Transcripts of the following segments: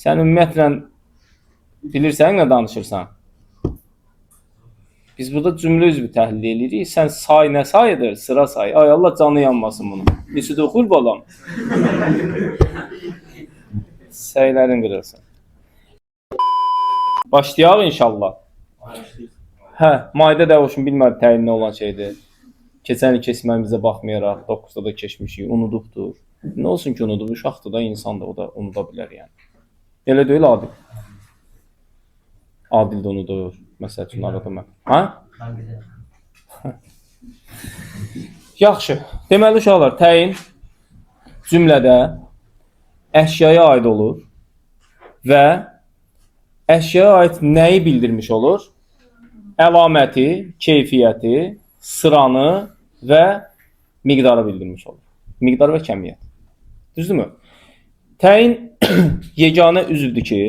Sən ümumiyyətlə bilirsən nə danışırsan? Biz burada cümlə üzvü təhlil edirik. Sən say nə sayıdır? Sıra sayı. Ay Allah canı yanmasın bunun. Neçə də oxuyur balam? Səylərin qırılsın. Başlayaq inşallah. Hə, mayda da olsun bilmədi təyin nə olan şeydir. Keçən il keçməyimizə baxmayaraq 9-da da keçmişik, unudubdur. Nə olsun ki unudub, uşaqdır da, insan da, o da unuda bilər yəni. Elə deyil Adil. Adil də unudur. Məsəl üçün arada mən. Hə? Mən bilirəm. Yaxşı. Deməli uşaqlar, təyin cümlədə əşyaya aid olur və əşyaya aid nəyi bildirmiş olur? Əlaməti, keyfiyyəti, sıranı və miqdarı bildirmiş olur. Miqdar və kəmiyyət. Düzdürmü? Təyin yeganə üzvdür ki,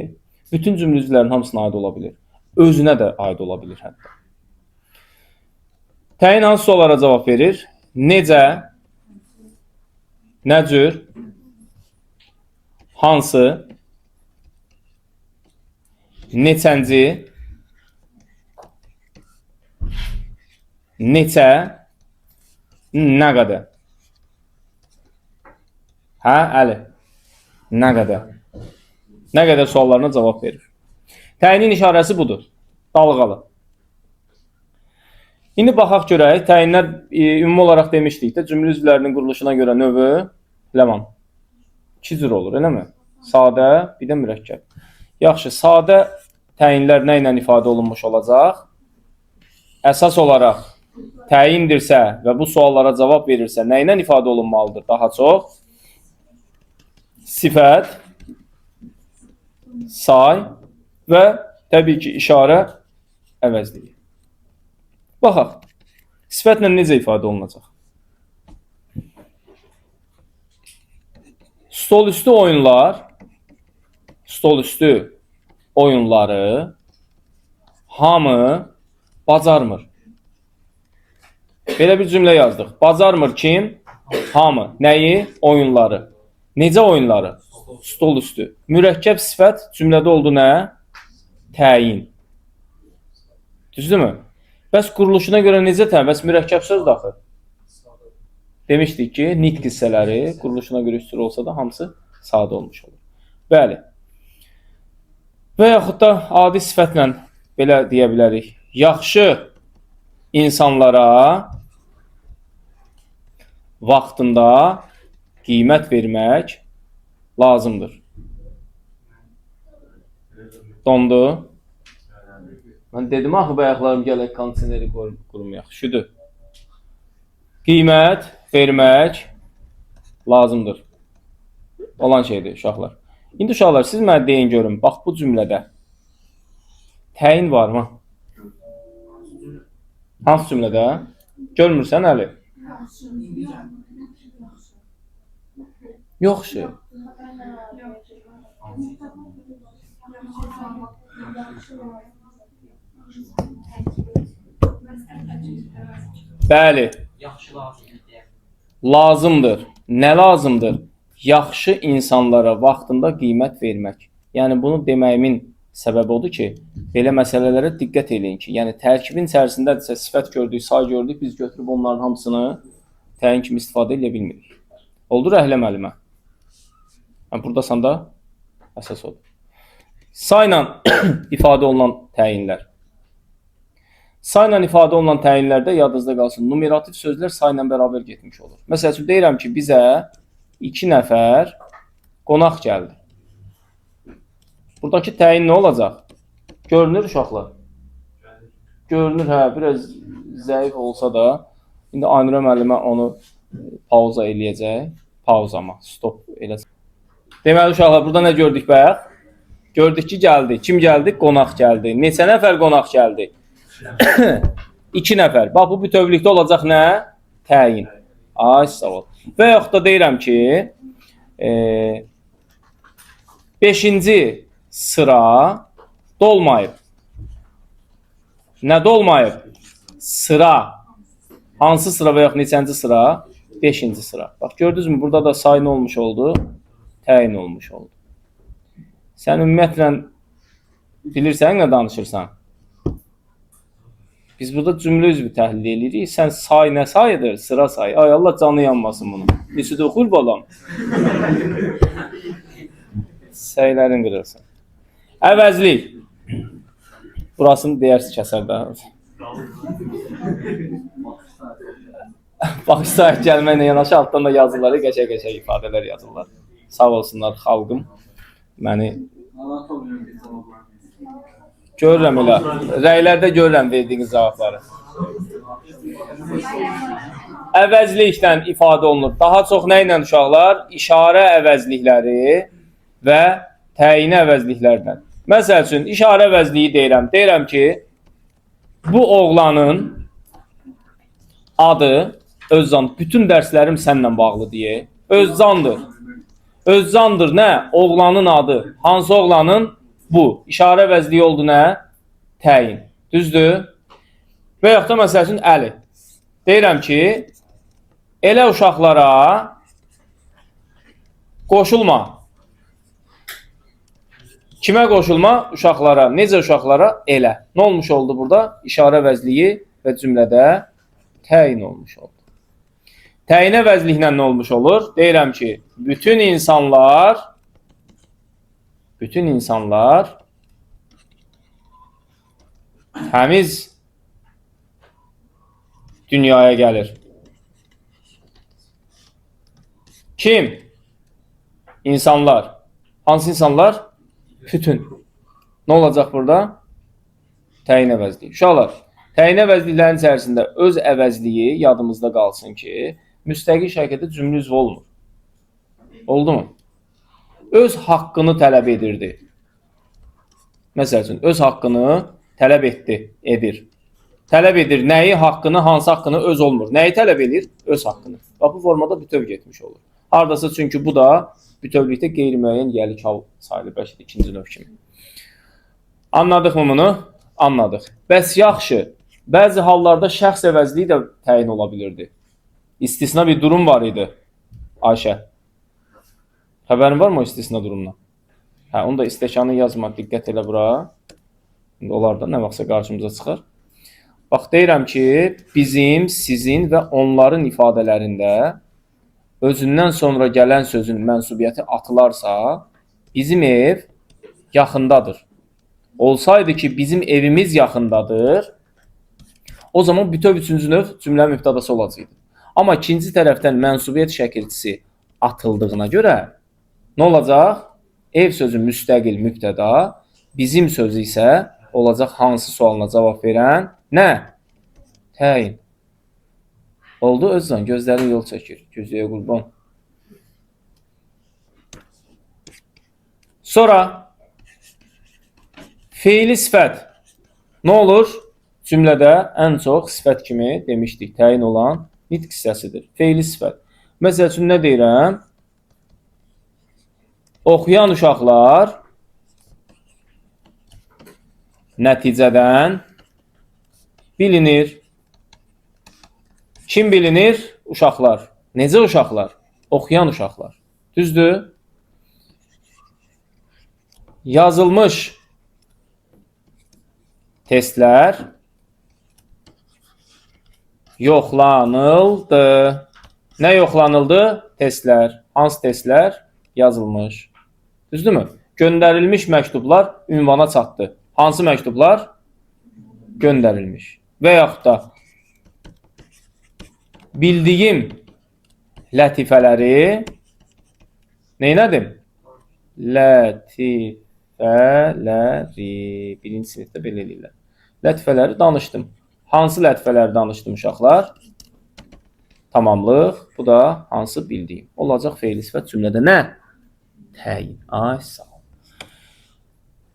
bütün cümlə üzvlərinin hamısına aid ola bilir. Özünə də aid ola bilir hətta. Təyin hansı suallara cavab verir? Necə, nə cür, hansı, neçənci, neçə, nə qədər? Hə, Əli? Nə qədər? Nə qədər suallarına cavab verir. Təyinin işarəsi budur. Dalğalı. İndi baxaq görək. Təyinlər ümumi olaraq demişdik də cümlə üzvlərinin quruluşuna görə növü Ləman. İki cür olur, eləmi? Sadə, bir də mürəkkəb. Yaxşı, sadə təyinlər nə ilə ifadə olunmuş olacaq? Əsas olaraq təyindirsə və bu suallara cavab verirsə, nə ilə ifadə olunmalıdır daha çox? Sifət, say və təbii ki, işarə əvəzliyi. Baxaq, sifətlə necə ifadə olunacaq? Stol üstü oyunlar, stol üstü oyunları hamı bacarmır. Belə bir cümlə yazdıq. Bacarmır kim? Hamı. Nəyi? Oyunları. Necə oyunları? Stol üstü. Mürəkkəb sifət cümlədə oldu nə? Təyin. Düzdürmü? Bəs quruluşuna görə necə təyin? Bəs mürəkkəb söz daxil. Demişdik ki, nitq hissələri quruluşuna görə üç cür olsa da hamısı sadə olmuş olur. Bəli. Və yaxud da adi sifətlə belə deyə bilərik. Yaxşı insanlara vaxtında qiymət vermək lazımdır. Dondu. Mən dedim axı bayaqlarım gələk kondisioneri qurmayaq. Şudur. Qiymət vermək lazımdır. Olan şeydir uşaqlar. İndi uşaqlar siz mənə deyin görün. Bax bu cümlədə təyin varmı? Hansı cümlədə? Görmürsən Əli? Yox şey. Bəli. Yaxşı lazımdır deyə. Lazımdır. Nə lazımdır? Yaxşı insanlara vaxtında qiymət vermək. Yəni bunu deməyimin səbəbi odur ki, belə məsələlərə diqqət eləyin ki, yəni tərkibin içərisindədirsə sifət gördük, say gördük, biz götürüb onların hamısını təyin kimi istifadə edə bilmirik. Oldu Rəhlə müəllimə? Yəni, buradasan da əsas odur. Sayla ifadə olunan təyinlər. Sayla ifadə olunan təyinlərdə yadınızda qalsın, numerativ sözlər sayla bərabər getmiş olur. Məsəl üçün, deyirəm ki, bizə 2 nəfər qonaq gəldi. Buradakı təyin nə olacaq? Görünür uşaqlar? Görünür, hə, biraz zəif olsa da. İndi Aynurə müəllimə onu pauza eləyəcək. Pauzama, stop eləyəcək. Deməli uşaqlar, burada nə gördük bayaq? Gördük ki, gəldi. Kim gəldi? Qonaq gəldi. Neçə nəfər qonaq gəldi? 2 nəfər. Bax, bu bütövlükdə olacaq nə? Təyin. Ay, sağ ol. Və yaxud da deyirəm ki, 5-ci sıra dolmayıb. Nə dolmayıb? Sıra. Hansı sıra və yaxud neçənci sıra? 5-ci sıra. Bax, gördünüzmü? Burada da say nə olmuş oldu? Təyin olmuş oldu. Sən ümumiyyətlə bilirsən nə danışırsan? Biz burada cümlə üzvü təhlil edirik. Sən say nə sayıdır? Sıra say. Ay Allah canı yanmasın bunun. Neçə də oxur balam? Səylərin qırılsın. Əvəzlik. Burasını deyərsiz kəsər də. Baxış sahib gəlməklə yanaşı altdan da yazırlar, qəşəng-qəşəng ifadələr yazırlar. Sağ olsunlar xalqım. Məni görürəm elə. Rəylərdə görürəm verdiyiniz cavabları. Əvəzliklə ifadə olunur. Daha çox nə ilə uşaqlar? İşarə əvəzlikləri və təyini əvəzliklərlə. Məsəl üçün, işarə əvəzliyi deyirəm. Deyirəm ki, bu oğlanın adı Özcan. Bütün dərslərim sənlə bağlı deyə. Özcandır. Özcandır nə? Oğlanın adı. Hansı oğlanın? Bu. İşarə əvəzliyi oldu nə? Təyin. Düzdür? Və yaxud da məsəl üçün Əli. Deyirəm ki, elə uşaqlara qoşulma. Kimə qoşulma? Uşaqlara. Necə uşaqlara? Elə. Nə olmuş oldu burada? İşarə əvəzliyi və cümlədə təyin olmuş oldu. Təyin əvəzliklə nə olmuş olur? Deyirəm ki, bütün insanlar təmiz dünyaya gəlir. Kim? İnsanlar. Hansı insanlar? Bütün. Nə olacaq burada? Təyin əvəzliyi. Uşaqlar, təyin əvəzliklərin içərisində öz əvəzliyi yadımızda qalsın ki, müstəqil şəkildə cümlə üzvü olmur. Oldu mu? Öz haqqını tələb edirdi. Məsəl üçün, öz haqqını tələb etdi, edir. Tələb edir nəyi? Haqqını, hansı haqqını? Öz olmur. Nəyi tələb edir? Öz haqqını. Bax, bu formada bütöv getmiş olur. Haradasa, çünki bu da bütövlükdə qeyri-müəyyən yəlik hal sayılır, bəlkə də ikinci növ kimi. Anladıq mı bunu? Anladıq. Bəs yaxşı, bəzi hallarda şəxs əvəzliyi də təyin ola bilirdi. İstisna bir durum var idi, Ayşə. Xəbərin var mı o istisna durumdan? Hə, onu da istəkanı yazma, diqqət elə bura. İndi onlar da nə vaxtsa qarşımıza çıxar. Bax, deyirəm ki, bizim, sizin və onların ifadələrində özündən sonra gələn sözün mənsubiyyəti atılarsa, bizim ev yaxındadır. Olsaydı ki, bizim evimiz yaxındadır, o zaman bütöv üçüncü növ cümlə mübtədası olacaqdı. Amma ikinci tərəfdən mənsubiyyət şəkilçisi atıldığına görə nə olacaq? Ev sözü müstəqil mübtəda, bizim sözü isə olacaq hansı sualına cavab verən? Nə? Təyin. Oldu Özcan, gözlərin yol çəkir. Gözləyə qurban. Sonra feili sifət. Nə olur? Cümlədə ən çox sifət kimi demişdik, təyin olan nitq hissəsidir. Feili sifət. Məsəl üçün, nə deyirəm? Oxuyan uşaqlar nəticədən bilinir. Kim bilinir? Uşaqlar. Necə uşaqlar? Oxuyan uşaqlar. Düzdür? Yazılmış testlər yoxlanıldı. Nə yoxlanıldı? Testlər. Hansı testlər? Yazılmış. Düzdürmü? Göndərilmiş məktublar ünvana çatdı. Hansı məktublar? Göndərilmiş. Və yaxud da bildiyim lətifələri neynədim? Lətifələri. Birinci sinifdə belə eləyirlər. Lətifələri danışdım. Hansı lətifələri danışdım uşaqlar? Tamamlıq. Bu da hansı bildiyim. Olacaq feili sifət cümlədə nə? Təyin. Ay, sağ ol.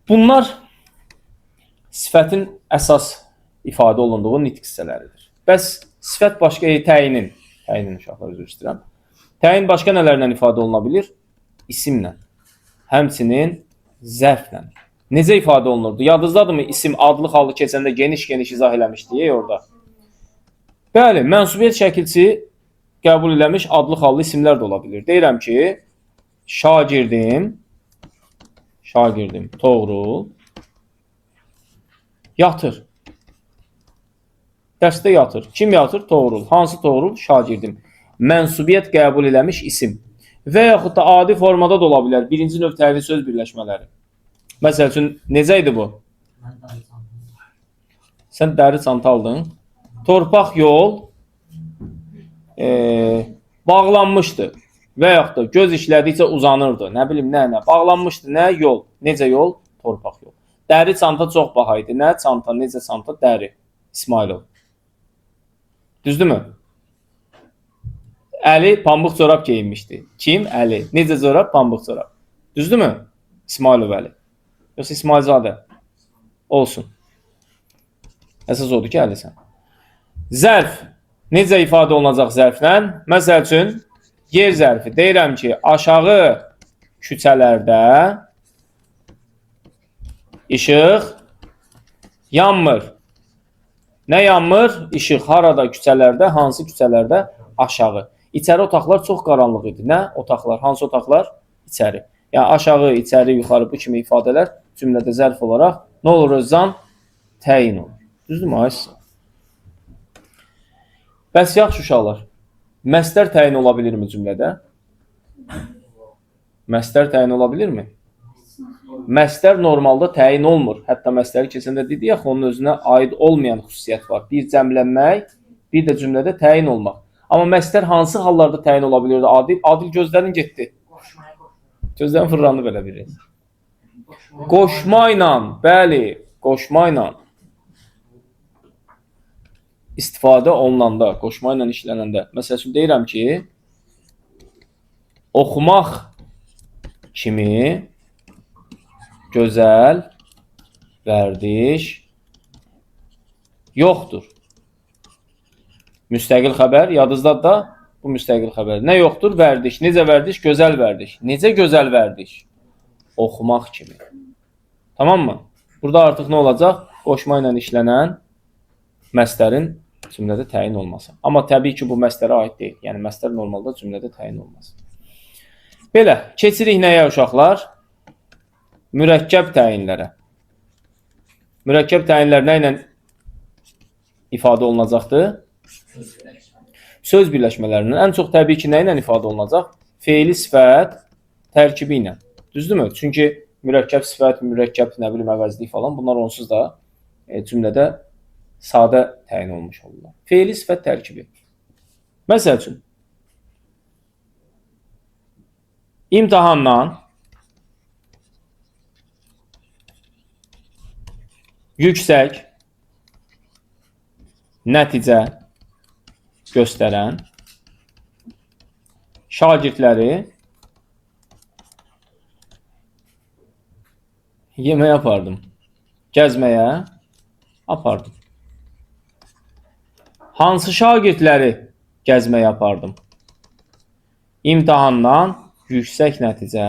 Bunlar sifətin əsas ifadə olunduğu nitq hissələridir. Bəs sifət başqa təyinin, təyinin uşaqlar üzr istəyirəm. Təyin başqa nələrlə ifadə oluna bilir? İsimlə. Həmçinin zərflə. Necə ifadə olunurdu? Yadınızdadırmı isim adlı xallı keçəndə geniş-geniş izah eləmişdik orada? Bəli, mənsubiyyət şəkilçi qəbul eləmiş adlı xallı isimlər də ola bilir. Deyirəm ki, şagirdim Şagirdim Toğrul yatır. Dərsdə yatır. Kim yatır? Toğrul. Hansı Toğrul? Şagirdim. Mənsubiyyət qəbul eləmiş isim. Və yaxud da adi formada da ola bilər. Birinci növ təyinli söz birləşmələri. Məsəl üçün, necə idi bu? Mən dəri çanta. Sən dəri çanta aldın. Torpaq yol bağlanmışdı. Və yaxud da göz işlədikcə uzanırdı. Nə bilim, nə? Bağlanmışdı. Nə? Yol. Necə yol? Torpaq yol. Dəri çanta çox baha idi. Nə çanta, necə çanta? Dəri. İsmailov. Düzdürmü? Əli pambıq corab geyinmişdi. Kim? Əli. Necə corab? Pambıq corab. Düzdürmü? İsmailov Əli. Yoxsa İsmailzadə? Olsun. Əsas odur ki, Əlisən. Zərf. Necə ifadə olunacaq zərflə? Məsəl üçün, yer zərfi. Deyirəm ki, aşağı küçələrdə işıq yanmır. Nə yanmır? İşıq. Harada küçələrdə? Hansı küçələrdə? Aşağı. İçəri otaqlar çox qaranlıq idi. Nə? Otaqlar. Hansı otaqlar? İçəri. Yəni aşağı, içəri, yuxarı bu kimi ifadələr cümlədə zərf olaraq nə olur Özcan? Təyin olur. Düzdürmü? Ay sağ ol. Bəs yaxşı uşaqlar, məstər təyin ola bilirmi cümlədə? Məstər təyin ola bilirmi? Məstər normalda təyin olmur. Hətta məstəri keçəndə dedik axı, onun özünə aid olmayan xüsusiyyət var. Bir cəmlənmək, bir də cümlədə təyin olmaq. Amma məstər hansı hallarda təyin ola bilirdi? Adil, Adil gözlərin getdi. Qoşmaya qoşma. Gözlərin fırlandı belə biri. Qoşma. Qoşma ilə, bəli, qoşma ilə istifadə olunanda, qoşma ilə işlənəndə. Məsəl üçün deyirəm ki, oxumaq kimi gözəl vərdiş yoxdur. Müstəqil xəbər, yadınızdadır da bu müstəqil xəbər. Nə yoxdur? Vərdiş. Necə vərdiş? Gözəl vərdiş. Necə gözəl vərdiş? Oxumaq kimi. Tamam mı? Burada artıq nə olacaq? Qoşma ilə işlənən məstərin cümlədə təyin olması. Amma təbii ki, bu məstərə aid deyil. Yəni, məstər normalda cümlədə təyin olmaz. Belə, keçirik nəyə uşaqlar? Mürəkkəb təyinlərə. Mürəkkəb təyinlər nə ilə ifadə olunacaqdır? Söz birləşmələrindən. Ən çox təbii ki, nə ilə ifadə olunacaq? Feili sifət tərkibi ilə. Düzdürmü? Çünki mürəkkəb sifət, mürəkkəb nə bilim əvəzlik falan bunlar onsuz da cümlədə sadə təyin olmuş olurlar. Feili sifət tərkibi. Məsəl üçün, imtahandan yüksək nəticə göstərən şagirdləri yeməyə apardım. Gəzməyə apardım. Hansı şagirdləri gəzməyə apardım? İmtahandan yüksək nəticə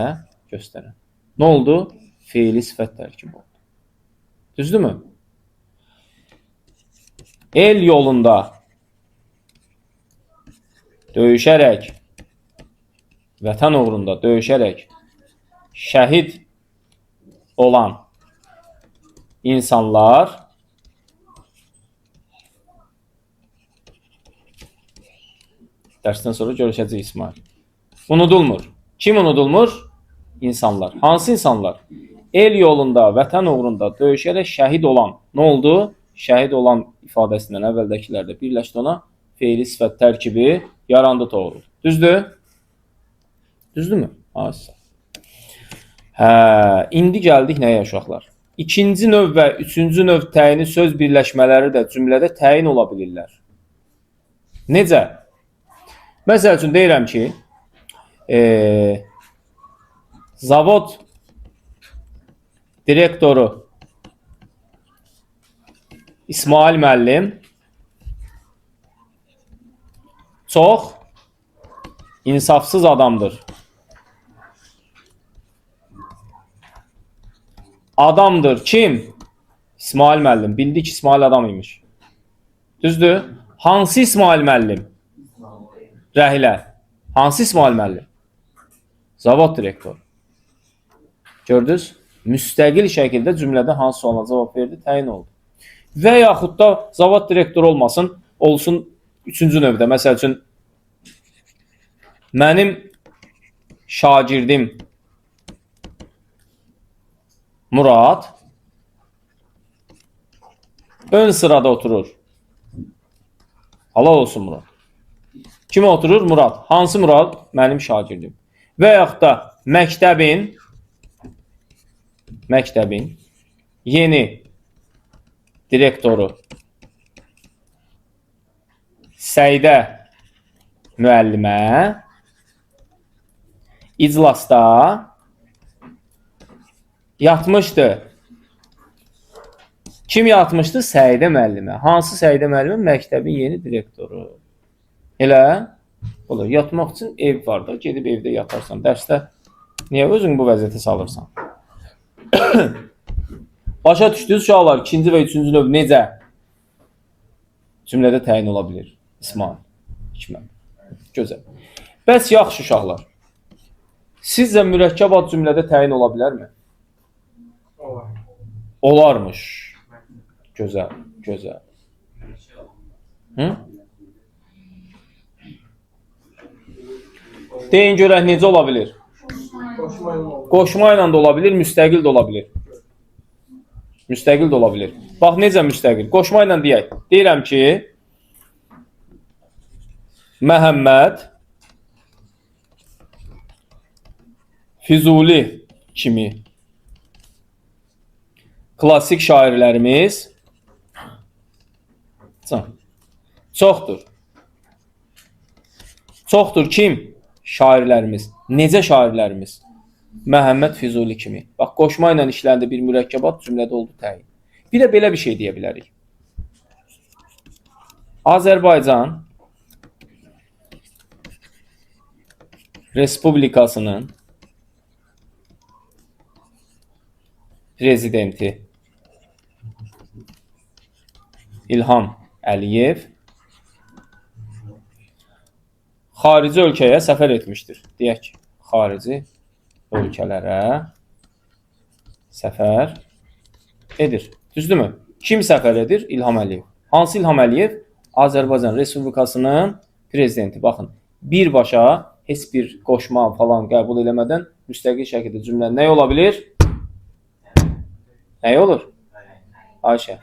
göstərən. Nə oldu? Feili sifət tərkibi oldu. Düzdürmü? El yolunda döyüşərək, vətən uğrunda döyüşərək şəhid olan insanlar dərsdən sonra görüşəcək İsmail. Unudulmur. Kim unudulmur? İnsanlar. Hansı insanlar? El yolunda, vətən uğrunda döyüşərək şəhid olan. Nə oldu? Şəhid olan ifadəsindən əvvəldəkilər də birləşdi ona. Feili sifət tərkibi yarandı doğru. Düzdür? Düzdürmü? Az. Hə, indi gəldik nəyə uşaqlar? İkinci növ və üçüncü növ təyini söz birləşmələri də cümlədə təyin ola bilirlər. Necə? Məsəl üçün deyirəm ki, zavod direktoru İsmail müəllim çox insafsız adamdır. Adamdır. Kim? İsmail müəllim. Bildik ki, İsmail adam imiş. Düzdür? Hansı İsmail müəllim? Rəhilə. Hansı İsmail müəllim? Zavod direktoru. Gördünüz? Müstəqil şəkildə cümlədə hansı suala cavab verdi, təyin oldu. Və yaxud da zavod direktoru olmasın, olsun üçüncü növdə. Məsəl üçün, mənim şagirdim Murad ön sırada oturur. Halal olsun Murad. Kim oturur? Murad. Hansı Murad? Mənim şagirdim. Və yaxud da məktəbin yeni direktoru Səidə müəllimə iclasda yatmışdı. Kim yatmışdı? Səidə müəllimə. Hansı Səidə müəllimə? Məktəbin yeni direktoru. Elə? Olur. Yatmaq üçün ev var da, gedib evdə yatarsan. Dərsdə niyə özünü bu vəziyyətə salırsan? Başa düşdünüz uşaqlar, ikinci və üçüncü növ necə cümlədə təyin ola bilir? İsmail, Hikmət. Gözəl. Bəs yaxşı uşaqlar. Sizcə mürəkkəb ad cümlədə təyin ola bilərmi? Olar. Olarmış. Gözəl, gözəl. Hı? Deyin görək necə ola bilir? Qoşma ilə olur. Qoşma ilə də ola bilir, müstəqil də ola bilir. Müstəqil də ola bilir. Bax necə müstəqil? Qoşma ilə deyək. Deyirəm ki, Məhəmməd Füzuli kimi klassik şairlərimiz çoxdur. Çoxdur kim? Şairlərimiz. Necə şairlərimiz? Məhəmməd Füzuli kimi. Bax, qoşma ilə işləndi bir mürəkkəbat cümlədə oldu təyin. Bir də belə bir şey deyə bilərik. Azərbaycan Respublikasının prezidenti İlham Əliyev xarici ölkəyə səfər etmişdir. Deyək ki, xarici ölkələrə səfər edir. Düzdürmü? Kim səfər edir? İlham Əliyev. Hansı İlham Əliyev? Azərbaycan Respublikasının prezidenti. Baxın, birbaşa heç bir qoşma falan qəbul eləmədən müstəqil şəkildə cümlə nə ola bilir? Nə olur? Ayşə.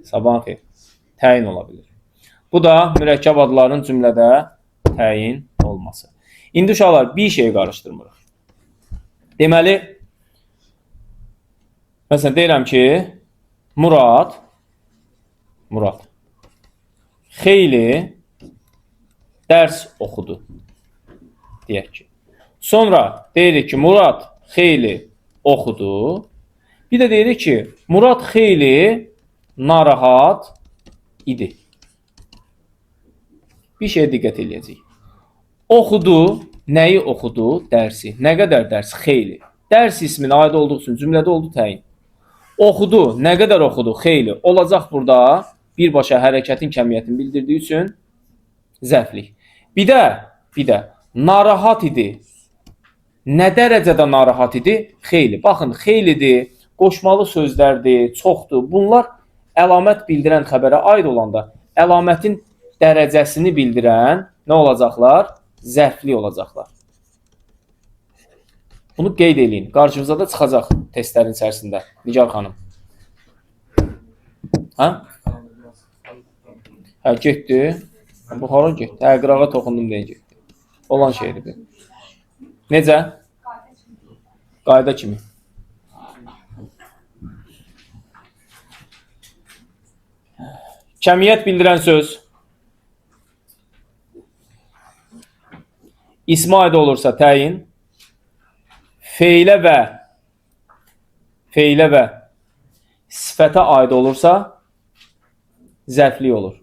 Sabahın xeyir. Təyin ola bilir. Bu da mürəkkəb adların cümlədə təyin olması. İndi uşaqlar bir şeyi qarışdırmırıq. Deməli, məsələn deyirəm ki, Murad xeyli dərs oxudu. Deyək ki. Sonra deyirik ki, Murad xeyli oxudu. Bir də deyirik ki, Murad xeyli narahat idi. Bir şeyə diqqət eləyəcəyik. Oxudu, nəyi oxudu? Dərsi. Nə qədər dərs? Xeyli. Dərs isminə aid olduğu üçün cümlədə oldu təyin. Oxudu, nə qədər oxudu? Xeyli. Olacaq burada birbaşa hərəkətin kəmiyyətini bildirdiyi üçün zərflik. Bir də narahat idi. Nə dərəcədə narahat idi? Xeyli. Baxın, xeylidir, qoşmalı sözlərdir, çoxdur. Bunlar əlamət bildirən xəbərə aid olanda əlamətin dərəcəsini bildirən nə olacaqlar? Zərfli olacaqlar. Bunu qeyd eləyin. Qarşınıza da çıxacaq testlərin içərisində. Nigar xanım. Hə? Hə, getdi. Bu hara getdi? Hə, qırağa toxundum deyə getdi. Olan şeydir bu. Necə? Qayda kimi. Kəmiyyət bildirən söz ismə aid olursa təyin, feilə və sifətə aid olursa zərflik olur.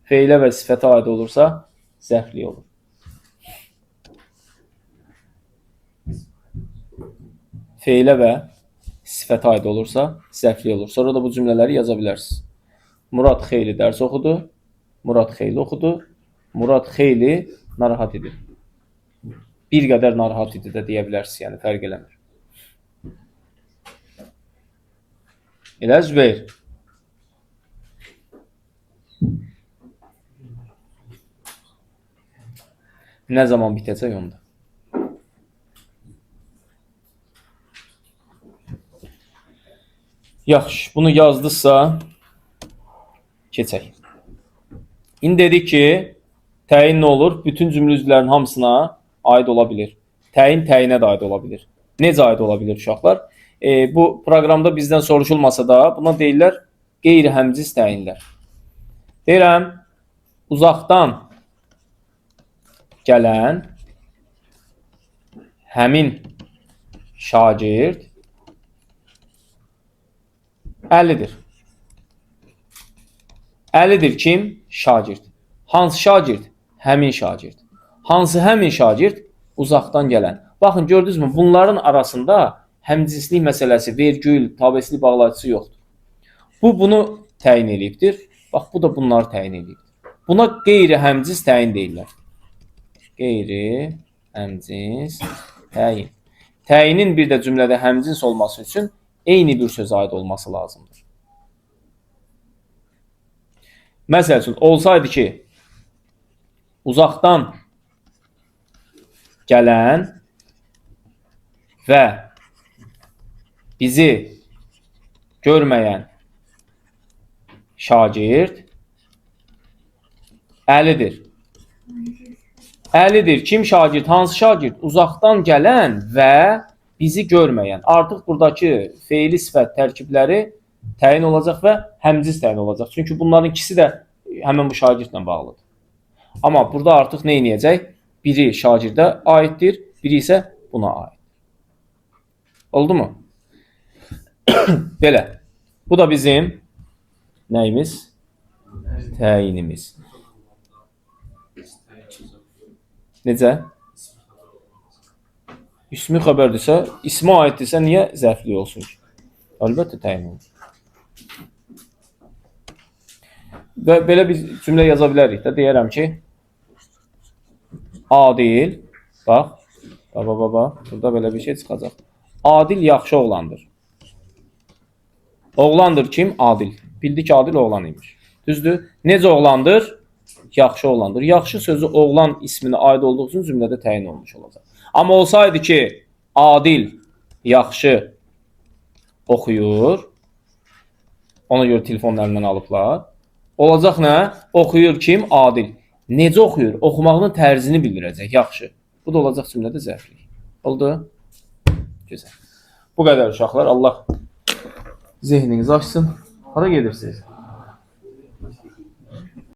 Feilə və sifətə aid olursa zərflik olur. Feilə və sifətə aid olursa zərflik olur. Sonra da bu cümlələri yaza bilərsiniz. Murad xeyli dərs oxudu. Murad xeyli oxudu. Murad xeyli narahat idi. Bir qədər narahat idi də deyə bilərsiniz, yəni fərq eləmir. Elə Zübeyir. Nə zaman bitəcək onda? Yaxşı, bunu yazdısa keçək. İndi dedik ki, təyin nə olur? Bütün cümlə üzvlərinin hamısına aid ola bilir. Təyin təyinə də aid ola bilir. Necə aid ola bilir uşaqlar? Bu proqramda bizdən soruşulmasa da buna deyirlər qeyri-həmcins təyinlər. Deyirəm, uzaqdan gələn həmin şagird Əlidir. Əlidir kim? Şagird. Hansı şagird? Həmin şagird. Hansı həmin şagird? Uzaqdan gələn. Baxın, gördünüzmü? Bunların arasında həmcinslik məsələsi, vergül, tabeslik bağlayıcısı yoxdur. Bu, bunu təyin eləyibdir. Bax, bu da bunları təyin eləyibdir. Buna qeyri-həmcins təyin deyirlər. Qeyri-həmcins təyin. Təyinin bir də cümlədə həmcins olması üçün eyni bir sözə aid olması lazımdır. Məsəl üçün, olsaydı ki, uzaqdan gələn və bizi görməyən şagird Əlidir. Əlidir. Kim şagird? Hansı şagird? Uzaqdan gələn və bizi görməyən. Artıq buradakı feili sifət tərkibləri təyin olacaq və həmcins təyin olacaq. Çünki bunların ikisi də həmin bu şagirdlə bağlıdır. Amma burada artıq nə eləyəcək? Biri şagirdə aiddir, biri isə buna aiddir. Oldu mu? Belə. Bu da bizim nəyimiz? Təyinimiz. Necə? İsmi xəbərdirsə, ismə aiddirsə niyə zərfli olsun ki? Əlbəttə təyin olur. Və belə bir cümlə yaza bilərik də. Deyərəm ki, Adil, bax, bax, bax, bax, burada belə bir şey çıxacaq. Adil yaxşı oğlandır. Oğlandır kim? Adil. Bildik ki, Adil oğlan imiş. Düzdür? Necə oğlandır? Yaxşı oğlandır. Yaxşı sözü oğlan isminə aid olduğu üçün cümlədə təyin olmuş olacaq. Amma olsaydı ki, Adil yaxşı oxuyur, ona görə telefonun əlindən alıblar. Olacaq nə? Oxuyur kim? Adil. Necə oxuyur? Oxumağının tərzini bildirəcək. Yaxşı. Bu da olacaq cümlədə zərflik. Oldu? Gözəl. Bu qədər uşaqlar. Allah zehninizi açsın. Hara gedirsiniz?